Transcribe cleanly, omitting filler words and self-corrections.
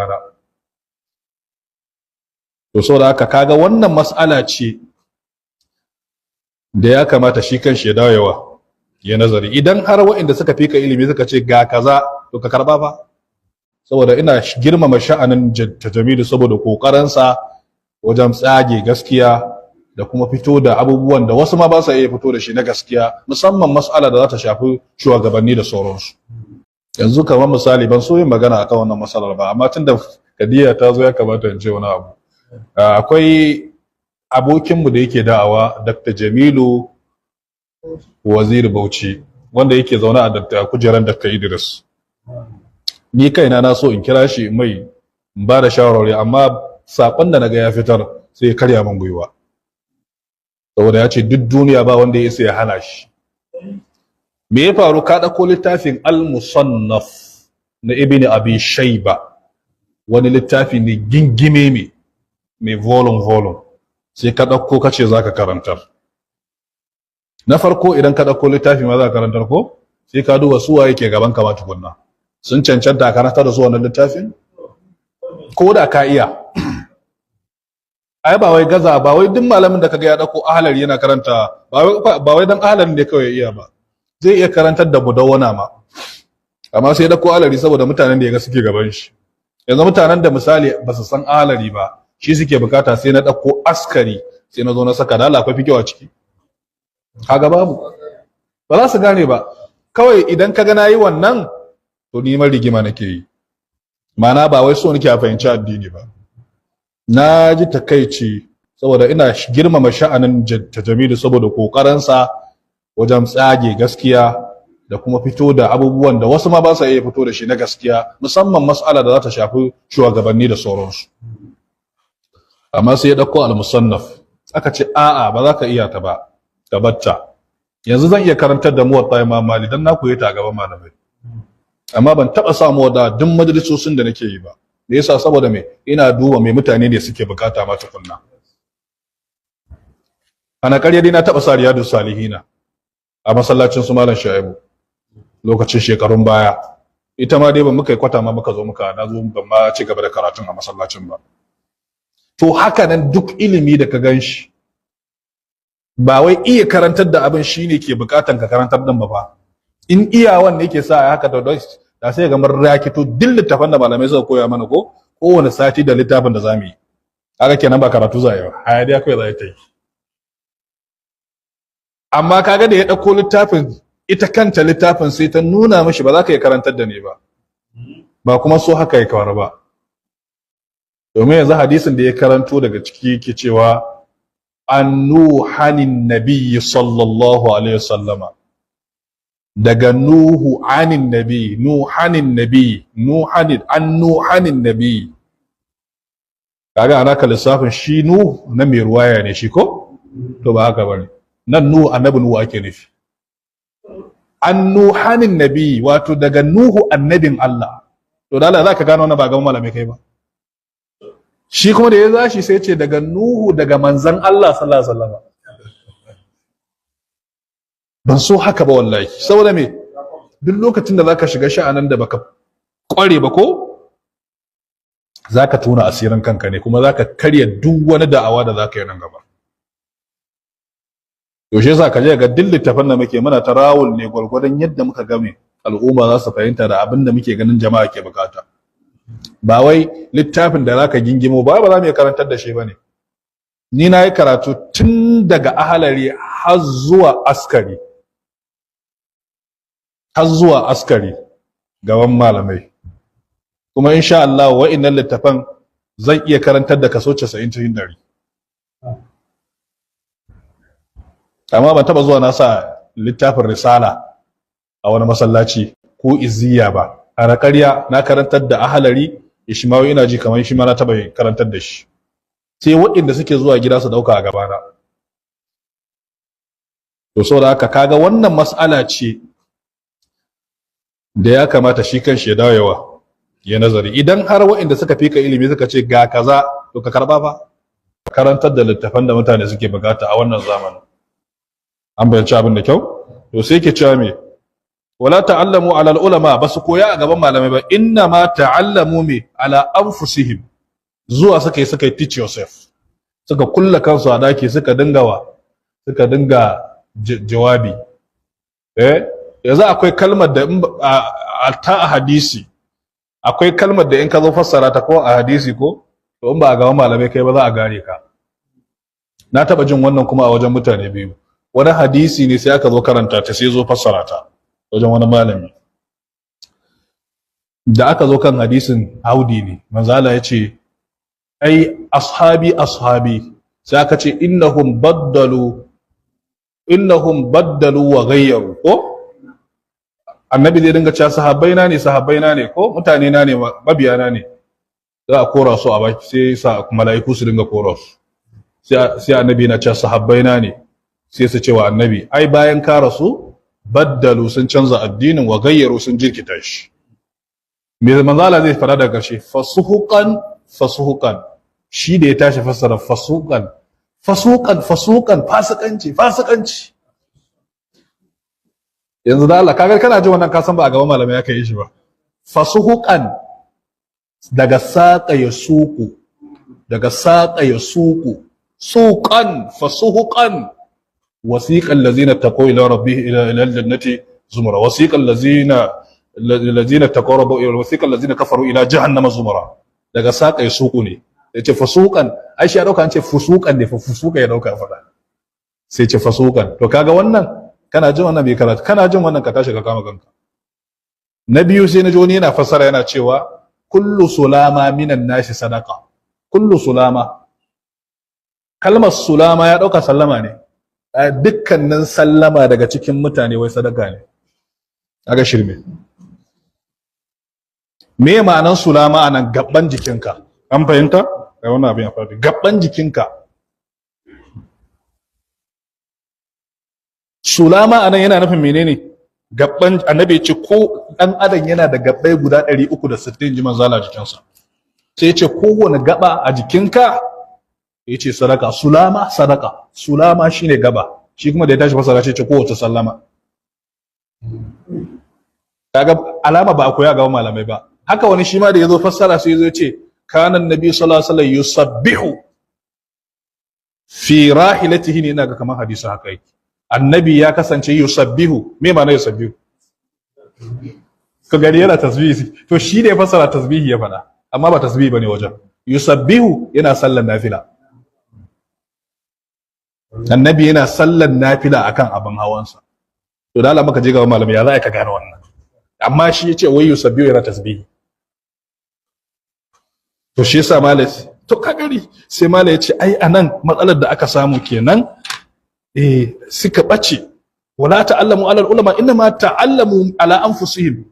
gabana. To saboda haka kaga wannan mas'ala ce da ya kamata shi kan shi ya dawo ya nazari. Idan har waɗanda suka fika ilimi suka ce ga kaza, to ka karba fa. Saboda ina girmama sha'anin Jamilu saboda kokarinsa wajen tsage gaskiya da kuma fito da abubuwan da wasu ma ba sa iya fito da shi na gaskiya, musamman mas'ala da za ta shafi shugabanni da sauransu. Yanzu kamar misali, ban so yin magana akan wannan matsalar ba, amma tunda kadiya ta zo ya kamata in ce wani abu. Akwai abokinmu da yake da'awa, Dr. Jamilu Waziri Bauchi, wanda yake zaune a Dr. kujeran Dr. Idris. Ni kaina na so in kira shi mai in ba da shawarwari, amma sakon da naga ya fitar sai ya karya min gwiwa, saboda ya ce duk duniya ba wanda ya isa ya hana shi. Me ya faru? Ka ɗauko littafin Al-Musannaf na Ibn Abi Shayba, wani littafi ne gingime mai volume volume, sai ka ɗauko ka ce za ka karantar. Na farko, idan ka ɗauko littafi ma za ka karantar ko, sai ka duba su waye ke gaban ka ma tukunna, sun cancanta a karantar da su wannan littafin? Ko da ka iya, ai ba wai gaza ba, wai duk malamin da kaga ya ɗauko Ahalari yana karanta, ba wai dan Ahalari ne kawai ya iya ba. Zai iya karantar da Mudawwana ma, amma sai ya ɗauko Ahalari saboda mutanen da ya ga suke gaban shi. Yanzu mutanen da misali ba su san Ahalari ba, shi suke bukata, sai na ɗauko Askari, sai na zo na saka. Da Allah akwai fikiwa ciki? Kaga babu, ba za su gane ba. Kawai idan kaga nayi wannan, to ni ma rigima nake yi, ma'ana ba wai so nake a fahimci addini ba. Na ji takaici saboda ina girmama sha'anin Jamilu saboda kokarinsa wajen tsage gaskiya da kuma fito da abubuwan da wasu ma ba sa iya fito da shi na gaskiya, musamman mas'ala da za ta shafi shugabanni da sauransu. Amma sai ya ɗauko Al-Musannaf, aka ce a'a, ba za ka iya ta ba, ka batta. Yanzu zan iya karantar da Muwatta Imam Malik dan na koyi ta a gaban malamai, amma ban taɓa samu da duk majalisosin da nake yi ba. Me yasa? Saboda me? Ina duba me mutane ne suke bukata ma tukunna. Ana ƙarya dai, na taɓa sa Riyadu Salihina a masallacin su Malam Shaibu lokacin shekarun baya. Ita ma dai ba muka yi kwata ma muka zo muka na zo ban ma ci gaba da karatun a masallacin ba. To haka nan duk ilimi da ka gan shi, ba wai iya karantar da abin shine ke bukatan ka karantar din ba fa. In iyawan ne ke sa haka, da sai ga mun rakito duk littafan da malamai suka koya mana, ko kowane sati da littafin da zamu yi. Kaga kenan ba karatu za yi ba, hayaniya kawai za ta yi. Amma kaga da ya ɗauko littafin, ita kanta littafin sai ta nuna mishi ba za ka yi karantar da ni ba, ba kuma so haka ya kawar ba. Domin yanzu hadisin da ya karanto daga ciki yake cewa an nuhanin nabiyyi sallallahu alaihi wasallama, daga Nuhu, anin nabi, nuhanin nabi, nuhanin, an nuhanin nabi. Kaga ana ka lissafin shi Nuhu na mai ruwaya ne shi ko? To ba haka bane. Nan Nuhu, annabi Nuhu ake nufi. An nuhanin nabi, wato daga Nuhu annabin Allah. To da Allah zaka gano wannan ba ga malamai kai ba. Shi kuma da ya zashi sai ce daga Nuhu, daga manzan Allah sallallahu alaihi wasallam. Ban so haka ba wallahi. Saboda me? Duk lokacin da zaka shiga sha'anin da baka kware ba ko, zaka tona asirin kanka ne, kuma zaka karya duk wani da'awa da zaka yi nan gaba. To shi yasa ka je ga duk littafan da muke muna tarawul ne gwargwadon yadda muka game al'umma za su fahimta da abin da muke ganin jama'a ke bukata. Ba wai littafin da zaka gingimo ba ba za mu iya karantar da shi bane. Ni na yi karatu tun daga Ahalari har zuwa Askari, har zuwa Askari gaban malamai. Kuma insha Allah wa'innan littafan zan iya karantar da kaso 90 cikin 100, amma ban taba zuwa na sa littafin Risala a wani masallaci ko Iziya ba. A raƙarya na karantar da Ahalari, Ishmawi, ina ji kamar shi ma na taba karantar da shi, sai waɗanda suke zuwa gida su dauka a gabana. To saboda haka kaga wannan mas'ala ce da ya kamata shi kan shi ya dawo ya nazari. Idan har waɗanda suka fika ilimi suka ce ga kaza, to ka karba fa, karantar da littafan da mutane suke bukata a wannan zamanin. An bayanci abin da kyau? To sai ke cewa me? Wala ta'allamu ala ulama, ba su koya a gaban malamai ba. Inna ma ta'allamu me? Ala anfusihim. Zuwa suka yi teach yourself, suka kulla kansu a daki, suka dinga wa, suka dinga jawabi. Yanzu akwai kalmar da a ta a hadisi, akwai kalmar da in ka zo fassara ta ko a hadisi ko to in ba a gaban malamai kai ba, za a gane ka. Na taba jin wannan kuma a wajen mutane biyu. Wani hadisi ne, sai aka zo karanta ta, sai zo fassara ta wajen wani malami. Da aka zo kan hadisin haudi ne, manzala ya ce, "Ai ashabi, ashabi." Sai aka ce, "Innahum baddalu, innahum baddalu wa ghayyaru." Ko annabi zai dinga cewa sahabbai na ne, sahabbai na ne, ko mutane na ne, mabiya na ne, za a kora su a baki, sai sa mala'iku su dinga kora su. Sai annabi na cewa sahabbai na ne, sai su ce wa annabi, "Ai bayan ka rasu, baddalu, sun canza addinin, wa gayyaru, sun jirkita shi." Me manzo Allah zai fara daga ƙarshe? Fasuhuqan, fasuhuqan. Shi da ya tashi fassara fasuqan, fasuqan, fasuqan, fasikanci, fasikanci. Yanzu da Allah, kaga kana ji wannan, ka san ba a gaban malamai aka yi shi ba. Fasuhuqan daga saƙa ya suku, daga saƙa ya suku, suqan, fasuhuqan. Wasiqa allazina taqaw ila rabbihim ila aljannati zumara, wasiqa allazina taqaw rabbu, wasiqa allazina kafaru ila jahannama zumara. Daga saƙa ya suku ne. Yace fasuqan, ai shi ya dauka an ce fusuqan ne, fa fusuqa ya dauka fada, sai ce fasuqan. To kaga wannan, kana jin wannan bai karatu, kana jin wannan ka tashi ka kama kanka. Na biyu, sai na ji wani yana fassara, yana cewa kullu sulama minan nasi sadaqa. Kullu sulama, kalmar sulama ya dauka sallama ne. Dukkanin sallama daga cikin mutane wai sadaka ne. Aga shirme. Me ma'anan sulama anan? Gabban jikinka. An fahimta? Ai wannan abin ya faru, gabban jikinka. Sulama anan yana nufin menene? Gabban. Annabi ya ce ko dan adam yana da gabbai guda 360, ji manzo Allah, jikinsa. Sai ya ce kowane gaba a jikinka, ya ce sadaka. Sulama sadaka, sulama shine gaba. Shi kuma da ya tashi fasara, ce kowace sallama. Kaga alama ba a koya gaban malamai ba. Haka wani shi ma da yazo fassara, sai yazo ya ce kana annabi sallallahu alaihi wasallam yusabbihu fi rahilatihi ne. Ina ga kamar hadisi haka yake, annabi ya kasance yusabbihu. Me ma'ana yusabbihu? Ka gani, yana tasbihi. To shi da ya fassara, tasbihi ya faɗa, amma ba tasbihi bane wajen. Yusabbihu, yana sallan nafila. Annabi yana sallan nafila akan abin hawansa. To da Allah maka je gaban malami, ya za ka gane wannan? Amma shi yace wai yusabbihu, yana tasbihi. To shi yasa malai, to ka gari, sai malai yace ai anan matsalar da aka samu kenan. Suka bace. Wala ta'allamu ala ulama, inma ta'allamu ala anfusihim.